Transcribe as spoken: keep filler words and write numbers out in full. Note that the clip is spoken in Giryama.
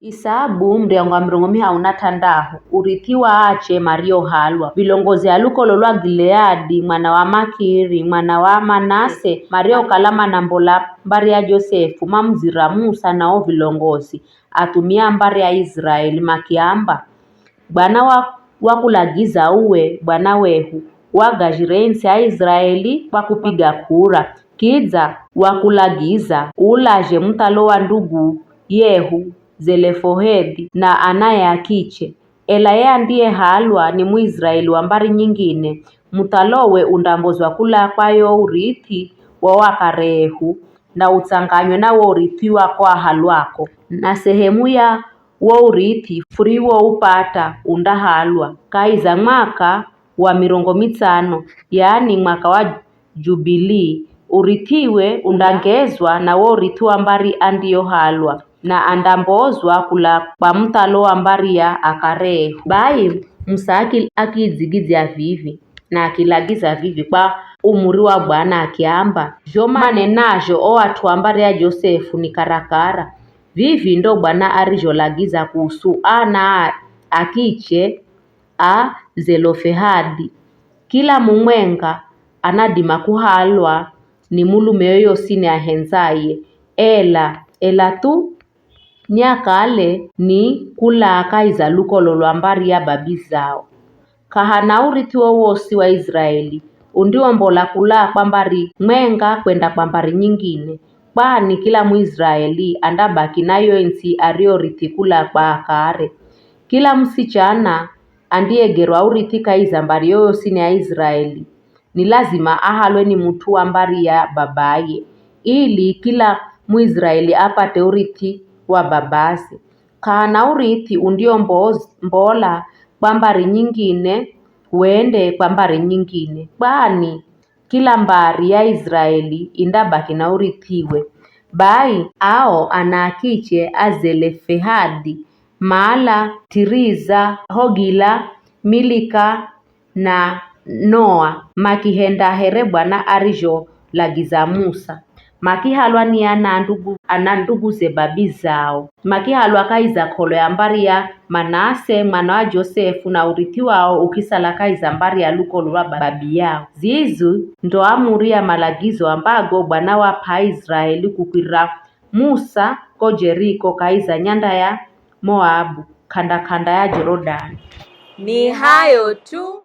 Isabu muryango wa mirongo mihahu na t'andahu, urithi wa ache mariohalwa. Vilongozi a lukolo lwa Gileadi, mwana wa Makiri, mwana wa Manase, mariokala manambola mbari ya Josefu, mamudzira Musa na o vilongozi, athumia mbari ya Israeli, makiamba, Bwana wa, wakulagiza uwe, Bwana wehu, wagazhire ntsi ya Israeli kwa kupiga kura. Kidza wakulagiza uulazhe muthalo wa ndugu yehu Zelefohedhi na anaye akiche. Ela ye andiyehalwa ni Muisraeli wa mbari nyingine, muthalowe undambozwa kula kwa yo urithi wa wakare ehu, na utsanganywe na wo urithi wa ko ahalwako. Na sehemu ya wo urithi furiwoupata undahalwa kahi za mwaka wa mirongo mitsano, yaani mwaka wa Jubilii, urithiwe undangezwa na wo urithi wa mbari andiyohalwa, na andambozwa kula kwa muthalo wa mbari ya akare ehu. Bai Musa aki-, akiidzigidzya vivi, na akilagiza vivi kwa umuri wa Bwana, akiamba, "Zho manenazho o at'u a mbari ya Josefu ni karakara. Vivi ndo Bwana arizholagiza kuhusu ana a akiche a Zelofehadi. Kila mumwenga anadima kuhalwa ni mulume yoyosi ni ahendzaye, ela, ela thu niakale ni kulaa kahi za lukolo lwa mbari ya babi zao. K'ahana urithi wowosi wa Israeli undiombola kulaa kwa mbari mwenga kwenda kwa mbari nyingine, kwani kila Muisraeli andabaki na yo ntsi ariyorithi kulaa kwa akare. Kila musichana andiyegerwa urithi kahi za mbari yoyosi ni Aisraeli, ni lazima ahalwe ni mut'u wa mbari ya babaye, ili kila Muisraeli apate urithi wa babaze. K'ahana urithi undiomboz-, mbola kwa mbari nyingine, wende kwa mbari nyingine, kwani kila mbari ya Israeli indabaki na urithiwe. Bai ao anaakiche a Zelefehadi, Maala, Tiriza, Hogila, Milika, na Noa, makihenda here Bwana arizholagiza Musa. Makihalwa ni ana ndugu, ana nduguze babi zao. Makihalwa kahi za k'olo ya mbari ya Manase, mwana wa Josefu, na urithi wao ukisala kahi za mbari ya lukolo lwa babi yao. Zizi ndo amuri ya malagizo ambago Bwana wap'a Israeli kukwirira Musa ko Jeriko kahi za nyanda ya Moabu, k'anda-k'anda ya Jorodani. Ni hayo tu.